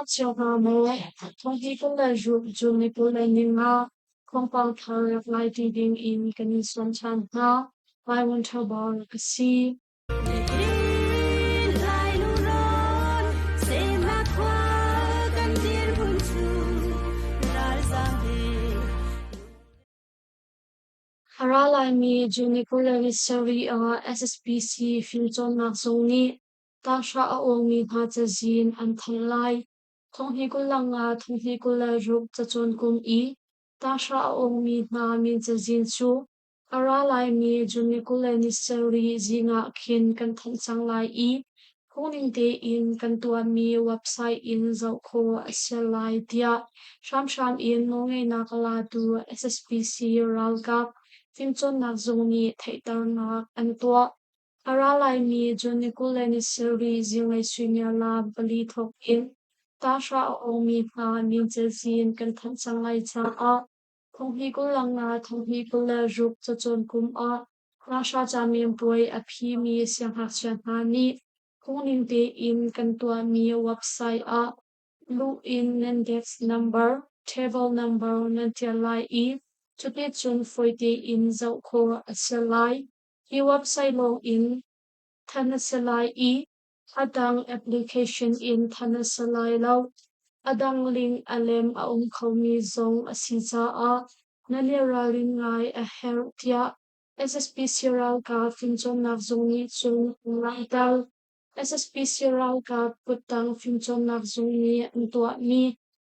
dam cio hna maw? Thawnghi 26 June ni 25 thawngpang thar rak ngai ṭi ding in kan in sawm ṭhan hna. Lai Winter Bar a si. A ra laimi June ni 27 ah SSPC fimcawnnak zung nih tanghra a awngmi hna cazin an thanh lai. Thonghni 25 thonghni 26 cacawn kum i tanghra a awngmi hna min cazin cu a ra laimi June ni 27 zing ah khin kan thanh cang lai i phungning tein kan tuahmi website in zoh khawh a si lai tiah hramhram in nawlngeihnak a latu SSPC ralkap fimcawnnak zung nih theihternak an tuah. A ra laimi June ni 27 zinglei suimilam 4 thawk in tanghra a awngmi hna min cazin kan thanh cang lai caah thonghni 25 thonghni 26 cacawn kum ah tanghra caminpuai a phimi siangngakchia hna nih phungning tein kan tuahmi website ah luh in nan desk number, table number nan ṭial lai i cuticun fawi tein zoh khawh a si lai. Hi website lawng in than a si lai i a dang application in than a si lai lo. A dang link a lem a um khomi zong a si caah na le ralrin ngai a herh tiah SSPC ralkap fimcawnnak zung nih cun an langhter. SSPC ralkap kuttang fimcawnnak zung nih an tuahmi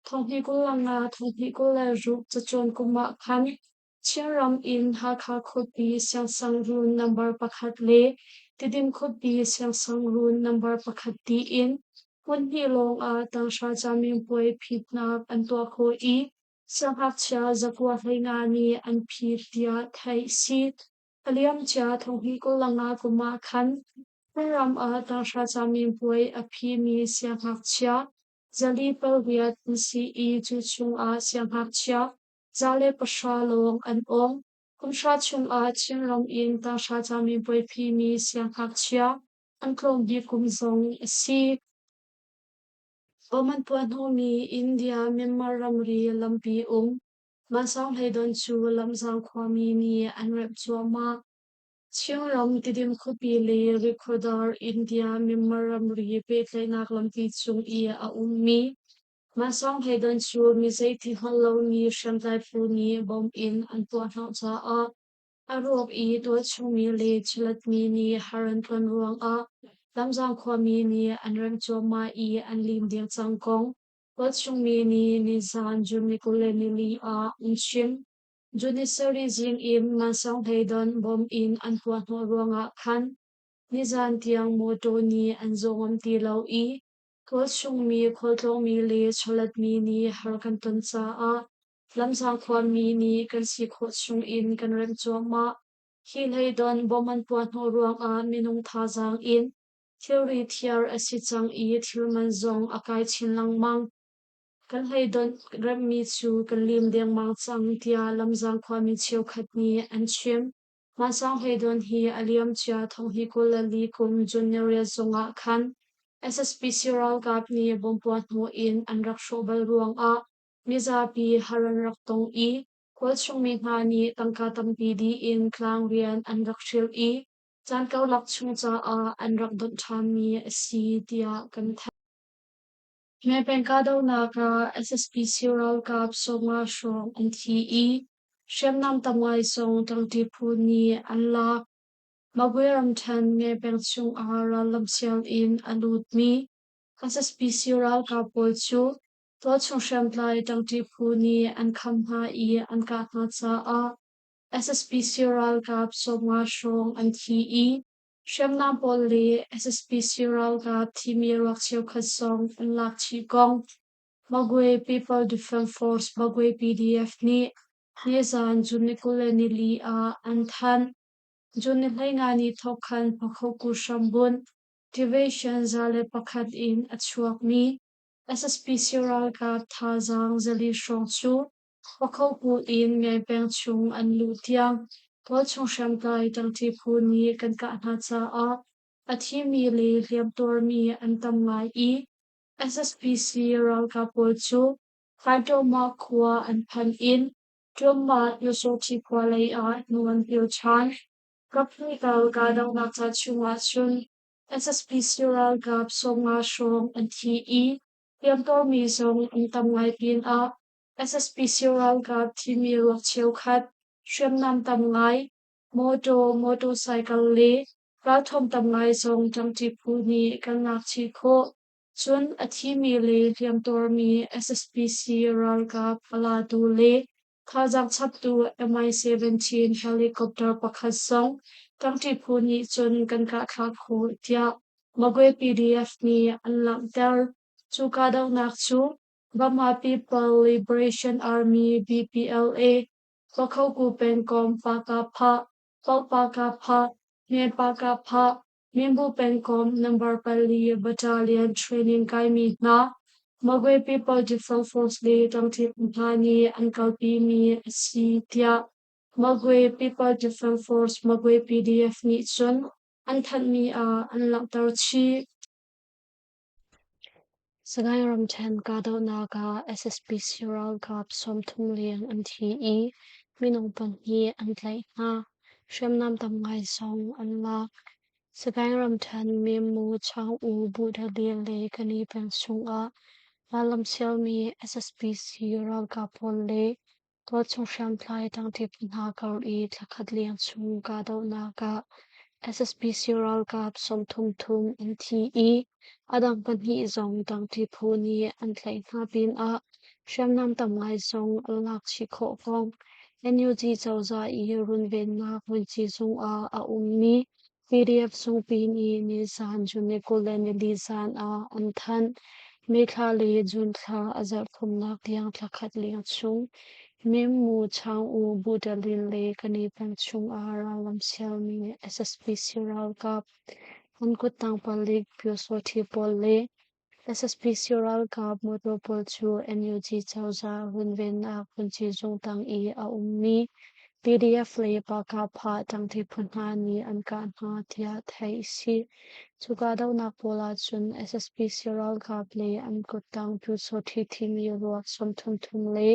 thonghni 25 thonghni 26 cacawn kum ah khan Chinram in Hakha khuapi siangsangruun number pakhat le Tidim khuapi siangsangruun number pakhat tiin hmun hnih lawng ah tanghra caminpuai phitnak an tuah khawh i siangngakchia 915 nih an phit tiah theih a si. A liamcia thonghnih 25 kum ah khan Kawlram ah tanghra caminpuai a phimi siangngakchia 408 an si i cu chungah siangngakchia 110 lawng an awng. Kum hra chungah Chinram in tanghra caminpuai phimi siangngakchia an tlawm bik kum zong a si. Bawm an puah hnawhmi India-Myanmar ramri lampi um Mansang hleidon cu Lamzang khuami nih an remh cuahmah. Chinram Tidim khuapi le Rikhodar India-Myanmar ramri pehtlaihnak lampi cung i a ummi Mansang hleidon cu mi zeiti hngal lomi hriamtlai phu nih bom in an puah hnawh caah A ruak i tualchungmi le chawletmi nih har an ton ruangah Lamzang khuami nih an remh cuahmah i an lim deng cang kong tualchungmi nih nizan June ni 24 ah an chim. June ni sarih zing in Mansang hleidon bom in an puahhnawh ruangah khan nizan tiang mawtaw nih an zaw ngam ti lo i tualchungmi, khualtlawngmi le chawletmi nih har kan ton caah Lamzang khuami nih kan si khawh chungin kan remh cuahmah. Hi hleidon bom an puahhnawh ruangah minung thazaang in thilri thiar a si cang i thil man zong a kai chin lengmang. Kan hleidonh remhmi cu kan lim dengmang cang tiah Lamzang khuami cheukhat nih an chim. Mansang hleidon hi a liamcia thonghni 24 kum June niriat zongah khan SSPC ralkap nih bom puahhnawh in an rak hrawh bal ruangah Mizapi har an rak tong i khualchungmi hna nih tangka tampi dih in tlangrian an rak hril i caan karlak chung caah an rak donh ṭhanmi a si tiah kan theih. Mepeng kahdohnak ah SSPC ralkap 50 hrawng an thi i hriamnam tam ngai zong ṭangṭi phu nih an lak. Magwe ramṭhen Mepeng chungah rallam sial in a lutmi SSPC ralkap pawl cu Tualchung hriamtlai ṭangṭi phu nih an kham hna i an kah hna caah SSPC ralkap 50 hrawng an thi i hriamnam pawl le SSPC ralkap thimi ruak cheukhat zong an lak chih kong Magwe People Defense Force Magwe PDF nih nizan June ni 24 ah an thanh. June ni 15 ni thawk khan Pakhoku hrambunh Division 101 in a chuakmi SSPC ralkap thazaang 400 hrawng cu Pakhoku in Ngai peng chung an luh tiang tualchung hriamtlai ṭangṭi phu nih kan kah hna caah a thimi le hliamtuarmi an tam ngai i. SSPC ralkap pawl cu Kaiṭawma khua an phanh in Ṭuamma Pyusawhti khua lei ah hnu an pil ṭhan. Kaphnih kal kahdohnak ca chungah cun SSPC ralkap 50 hrawng an thi i hliamtuarmi zong an tam ngai pinah SSPC ralkap thimi ruak cheukhat, hriamnam tam ngai, mawṭaw, motorcycle le ralthuam tam ngai zong ṭangṭi phu nih kan lak chih khawh. Cun a thimi le hliamtuarmi SSPC ralkap a latu le thazaang chaptu Mi-17 helicopter pakhat zong ṭangṭi phu nih cun kan kahthlak khawh tiah Magwe PDF nih an langhter. Cu kahdohnak cu Burma People Liberation Army BPLA, Pakhoku pengkomh Pakapha, Paukpakapha, Hmepakapha, Minbu pengkomh number pali battalion training kaimi hna Magwe People Defense Force le ṭangṭi hna nih an kalpimi a si tiah Magwe People Defense Force Magwe PDF nih cun an thanhmi ah an langhter chih. Sagaing ramṭhen kahdohnak ah SSPC ralkap 30 leng an thi i minung pahnih an tlaih hna. Hriamnam tam ngai zong an lak. Sagaing ramṭhen Memu, Chaung-U, Buhdalin le Kani peng chungah rallam sialmi SSPC ralkap pawl le Tualchung hriamtlai ṭangṭi phu hna kar i thlakhat leng chung kahdohnak ah SSPC ralkap 33 an thi i a dang pahnih zong ṭangṭi phu nih an tlaih hna pinah hriamnam tam ngai zong an lak chih khawh kong NUG cozah i runvennak vuanci zung ah a ummi PDF zungpi nih nizan June 24 zan ah an thanh. May thla le June thla a zarh thumnak tiang thlakhat leng chung Mimmu, Chaung-U, Budalin le Kani peng chungah rallam sialmi SSPC ralkap an kuttang palik Pyusawhti pawl le SSPC ralkap motor pawl cu NUG cozah runvennak vuanci zung tang i a ummi PDF le Pakapha ṭangṭi phu hna nih an kah hna tiah theih a si. Cu kahdohnak pawl ahcun SSPC ralkap le an kuttang Pyusawhti thimi ruak 33 le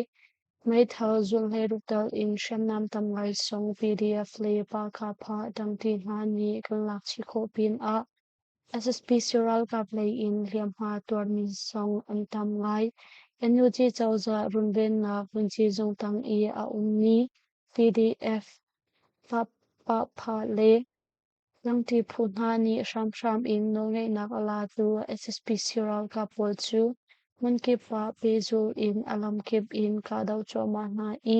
meithal zulhleiruk tal in hriamnam tam ngai zong PDF le Pakapha ṭangṭi hna nih kan lak chih khawh pinah SSPC ralkap lei in hliamhma tuarmi zong an tam ngai. NUG cozah runvennak vunci zung tang i a ummi PDF Pahpah le Langṭi phu hna nih hramhram in nawlngeihnak a latu SSPC ralkap pawl cu hmunkip ah pehzulh in a lamkip in kahdoh cuahmah hna i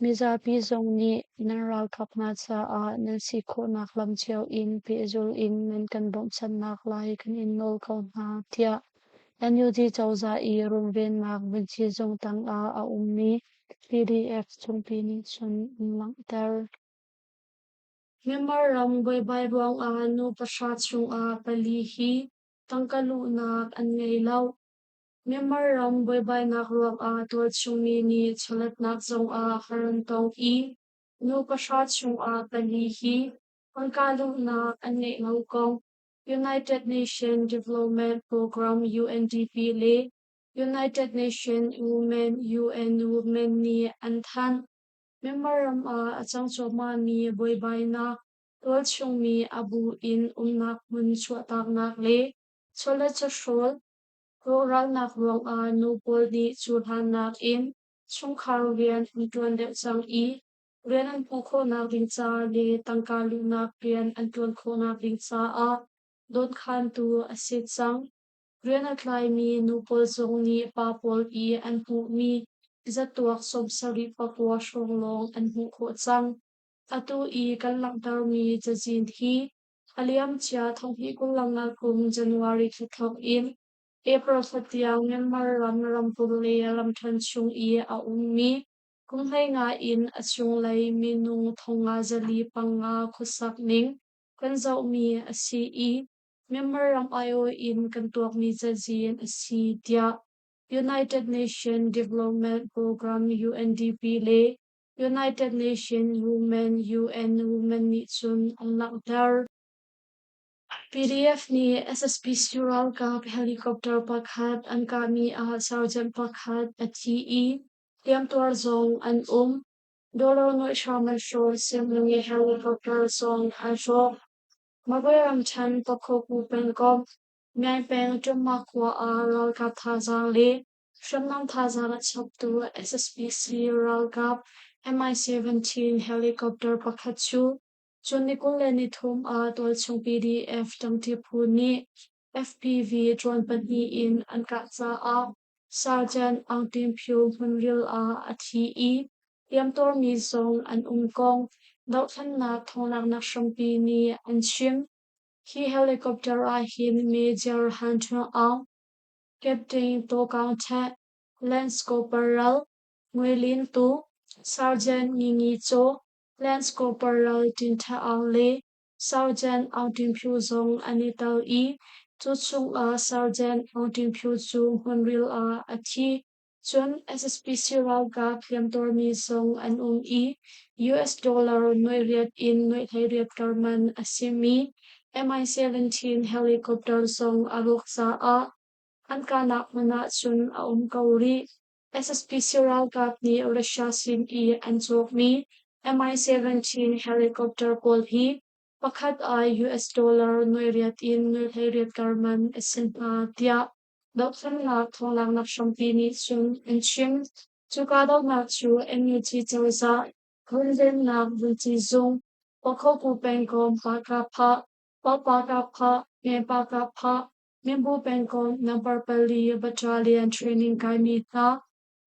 Mizapi zong nih nan ralkap hna caah nan si khawhnak lam cio in pehzulh in nan kan bawmhchanhnak lai kan in nawl ko hna, tiah NUG cozah i runvennak vuanci zung tangah a ummi PDF chungpi nih cun an langhter. Myanmar ram buaibai ruangah nu pahra chungah pali hi tangka luhnak an ngei lo. Myanmar ram buaibainak ruangah tualchungmi nih chawletnak zongah har an tong i nu pahra chungah pali hi tangka luhnak an ngeih lo kong United Nations Development Program UNDP le United Nations Women UN Women nih an thanh. Myanmar ram ah a cang cuahmahmi buaibainak, tualchungmi a bu in umnak hmun chuahtaknak le chawlet chawhrawl Rawhralnak ruangah nu pawl nih cu hlannak in chungkhar rian an ṭuan deuh cang i rian an hmuh khawhnak ding ca le tangka luhnak rian an ṭuan khawhnak ding caah dawnkhantu a si cang. Rian a tlaimi nu pawl zong nih pa pawl i an hmuhmi zatuak 79 hrawng lawng an hmuh khawh cang. Atu i kan langhtermi cazin hi A liamcia 2025 kum January thla thawk in April thla tiang Myanmar ram ramkulh le ramṭhen chung i a ummi kum 15 in a cunglei minung 5405 khuasak ning kan zohmi a si i Myanmar ram aiawh in kan tuakmi cazin a si tiah United Nations Development Program UNDP le United Nations Women UN Women nih cun an langhter. PDF nih SSPC ralkap helicopter pakhat an kahmi ah sergeant pakhat a thi i hliamtuar zong an um. Dollar nuaihra man hrawn siammi helicopter zong an hrawk. Magwe ramṭhen Pakhoku pengkomh Myaing peng Ṭumma khua ah ralkap thazaang le hriamnam thazaang a chaptu SSPC ralkap Mi-17 helicopter pakhat cu Cun ni 23 ah tualchung PDF ṭangṭi phu nih FPV drone pahnih in an kah caah Sergeant Aung Tin Phyu hmunril ah a thi i hliamtuarmi zong an um kong dohthlennak thawnglaknak hrampi nih an chim. Hi helicopter ah hin Major Han Htun Aung, Captain Taw Kaung Htet, Lance Corporal Ngwe Lin Tu, Sergeant Ngi Ngi Caw, Lance Corporal Tin Tha Aung le Sergeant Aung Tin Phyu zong an i tel i cu chungah Sergeant Aung Tin Phyu cu hmunril ah a thi. Cun SSPC ralkap hliamtuarmi zong an um i US dollar nuaihriat in nuaihhleiriat kar man a simi Mi-17 helicopter zong a rawk caah an kahnak hmun ah cun a um ko rih. SSPC ralkap nih Russia sin i an cawkmi Mi-17 helicopter pawl hi pakhat ah US dollar nuaihriat in nuaihhleiriat kar man a si hna tiah dohthlennak thawnglaknak hrampi nih cun an chim. Cuka dohnak cu NUG cozah runvennak vuanci zung, Pakhoku pengkomh Pakapha, Papakapha, Mepakapha, Minbu pengkomh number pali Battalion training kaimi hna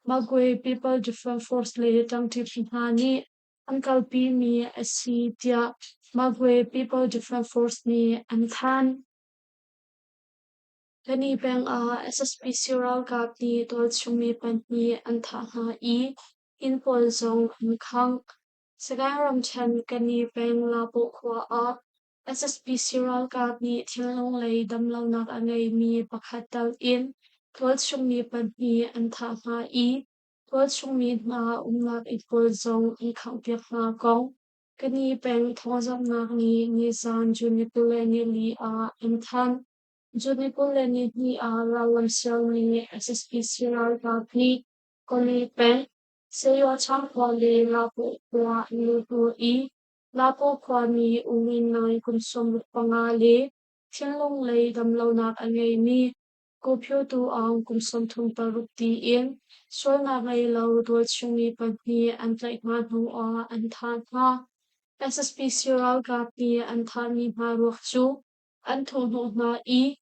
Magwe People Defence Force le ṭangṭi phu hna nih an kalpimi a si tiah Magwe People Defence Force nih an thanh. Kani peng ah SSPC ralkap nih tualchungmi pahnih an thah hna i inn pawl zong an khangh. Sagaing ramṭhen Kani peng Lapawh khua ah SSPC ralkap nih thinlung lei damlonak a ngeimi pakhat tal in tualchungmi pahnih an thah hna i tualchungmi hna umnak inn pawl zong an khanghpiak hna kong Kani peng thawngzamhnak nih nizan June ni 24 ah an thanh. June ni 22 ah rallam sialmi SSPC ralkap nih Kani peng Sayawchang khua le Lapawh khua an lut hnu i Lapaw khuami U Win Naing kum 65 le thinlung lei damlonak a ngeimi Ko Phyo Tu Aung kum 36 tiin sualnak ngei lo tualchungmi pahnih an tlaih hna hnuah an thah hna. SSPC ralkap nih an thahmi hna ruak cu an thuhhnawh hna i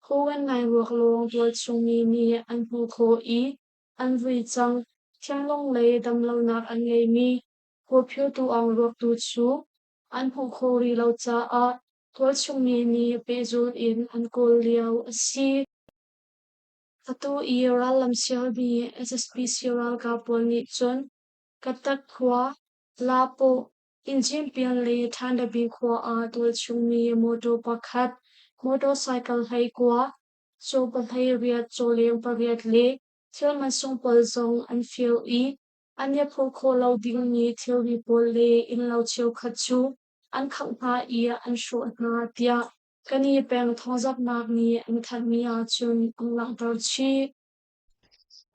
Ko Win Naing ruak lawng tualchungmi nih an hmuh khawh i an vui cang. Thinlung lei damlonak a ngeimi Kawphyu tuang ruaktu cu an hmuh khawh rih lo caah tualchungmi nih pehzulh in an kawl lio a si. Atu i rallam sialmi SSPC ralkap pawl nih cun Katak khua, Lapawh, Injinpian le Thandabi khua ah tualchungmi mawṭaw pakhat, motorcycle 19, caw 18, cawleng pariat le thil mansung pawl zong an fir i An i phurh khawh lo dingmi thilri pawl le innlo cheukhat cu an khangh hna i an hrawh hna tiah Kani peng thawngzamhnak nih an thanhmi ahcun an langhter chih.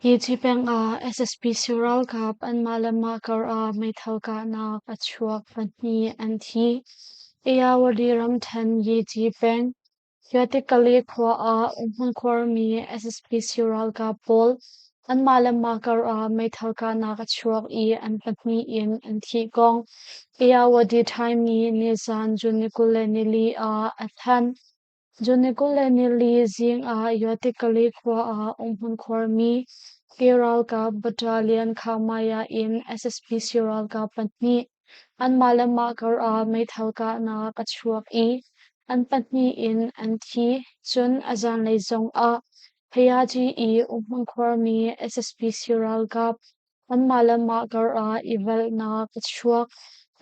Hi peng ah SSPC ralkap anmah le mah kar ah meithal kahnak a chuak pahnih an thi. Ayeyarwady ramthen Yegyi peng Yatikali khua ah umhmun khuarmi SSPC ralkap pawl anmah le mah kar ah meithal kahnak a chuak i an pahnih in an thih kong Ayeyarwady Time nih nizan June ni 24 ah a thanh. June ni 24 zing ah Yatikali khua ah umhmun khuarmi ke ralkap battalion Khamaya in SSPC ralkap pahnih anmah le mah kar ah meithal kahnak a chuak i an pahnih in an thi. Cun a zanlei zongah Phayagyi i umhmun khuarmi SSPC ralkap anmah le mah kar ah i velhnak a chuak.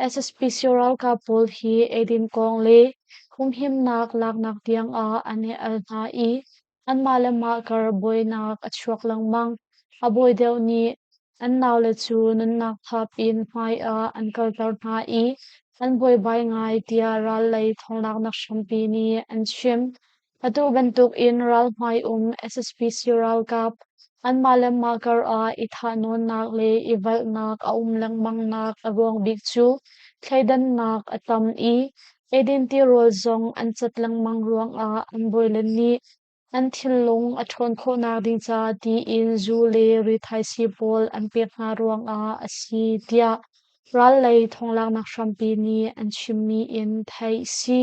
SSPC ralkap pawl hi eidin kong le humhimnak laknak tiangah an i al hna i anmah le mah kar buainak a chuak lengmang. A bawi deuh nih an naule cu nunnak thap in hmaiah an kalter hna i an buaibai ngai tiah ral lei thawnglaknak hrampi nih an chim. Atu bantuk in ral hmai um SSPC ralkap anmah le mah kar ah i thahnawnnak le i valhnak a um lengmangnak a ruang bik cu thleidannak a tam i eidin tirawl zong an cat lengmang ruangah an bawile nih An thinlung a ṭhawn khawhnak ding ca tiin zu le rithaisii pawl an pek hna ruangah a si tiah ral lei thonglaknak hrampi nih an chimmi in theih si.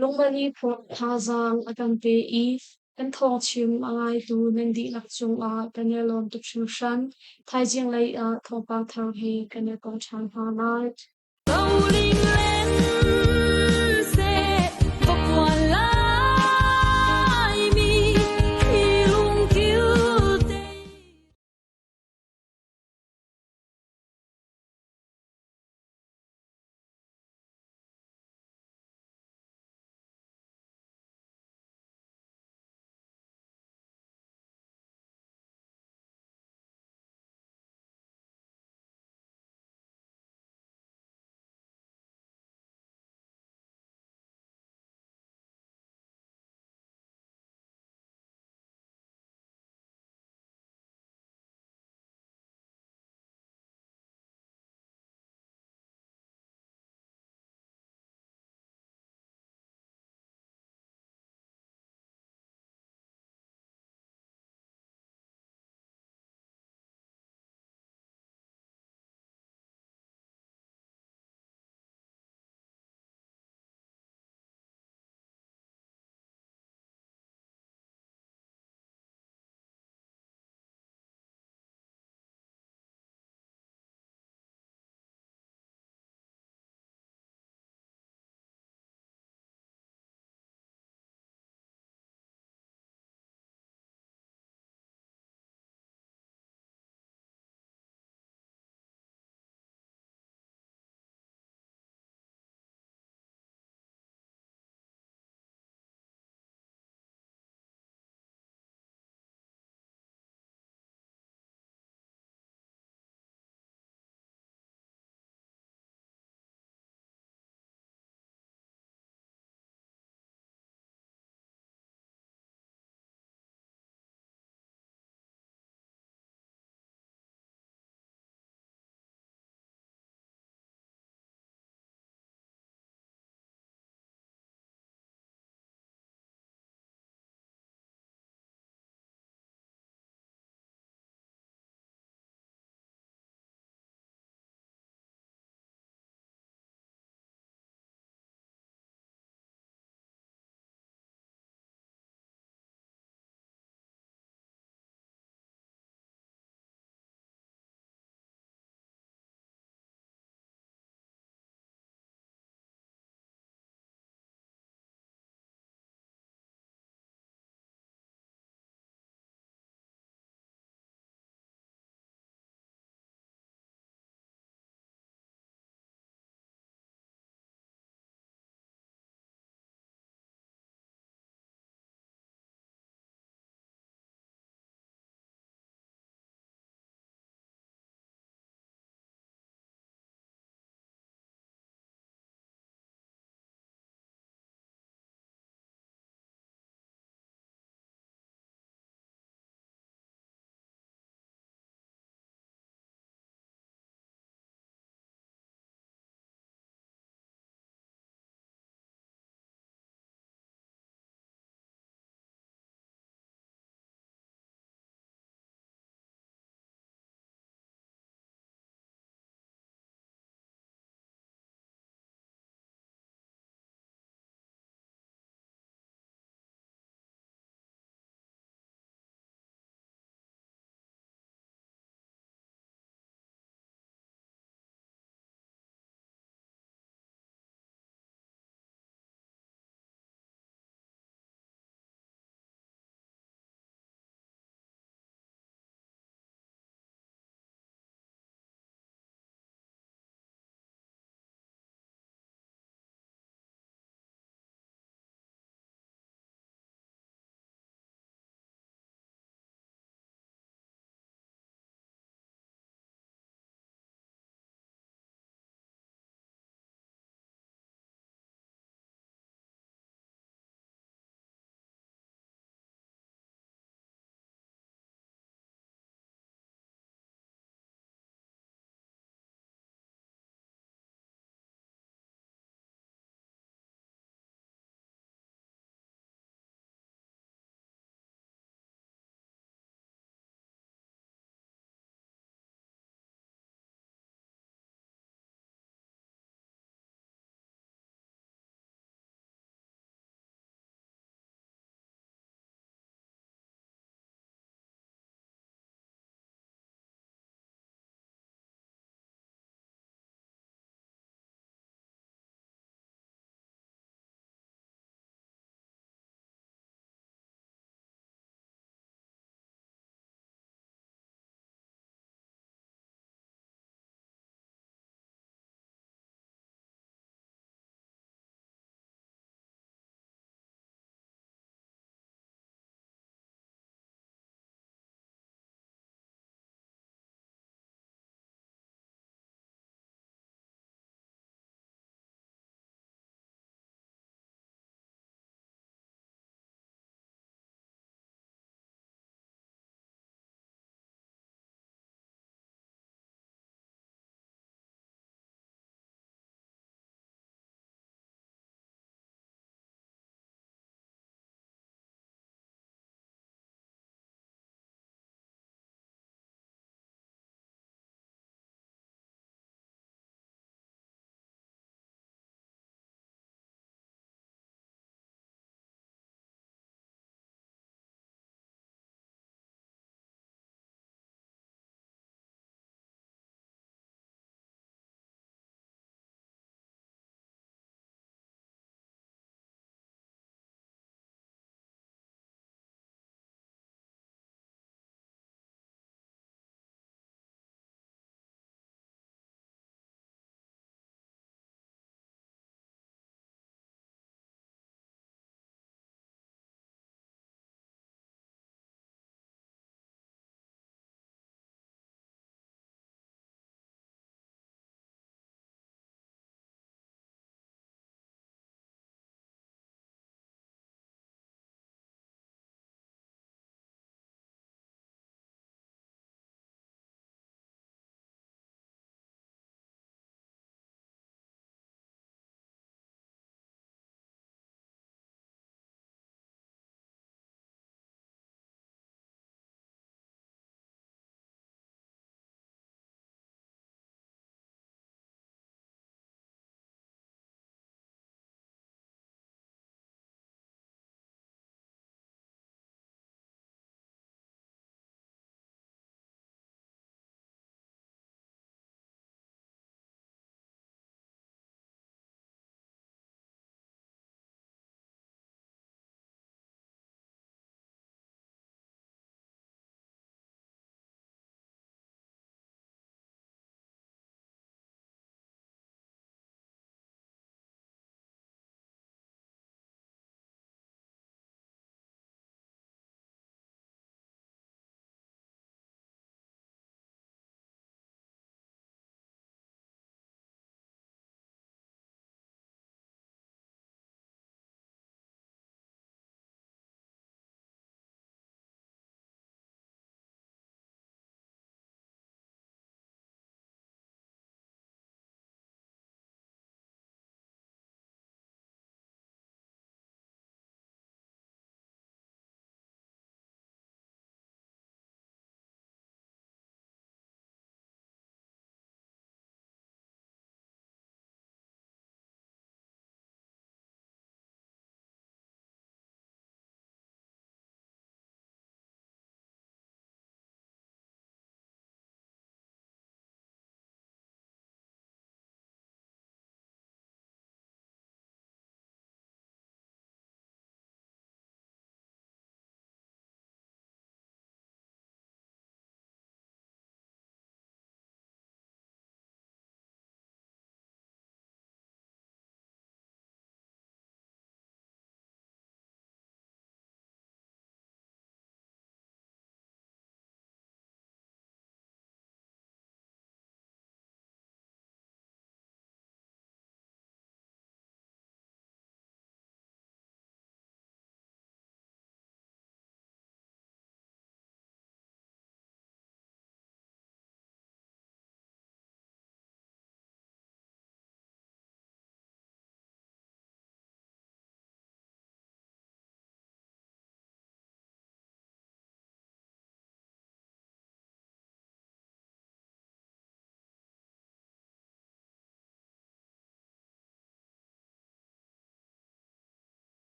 Lungmali phawt thazaang a kan pe i kan thawngchim a ngaitu nan dihlak cungah kan i lawm tuk hringhran. Thaizing lei ah thawngpang thar he kan i tong ṭhan hna lai.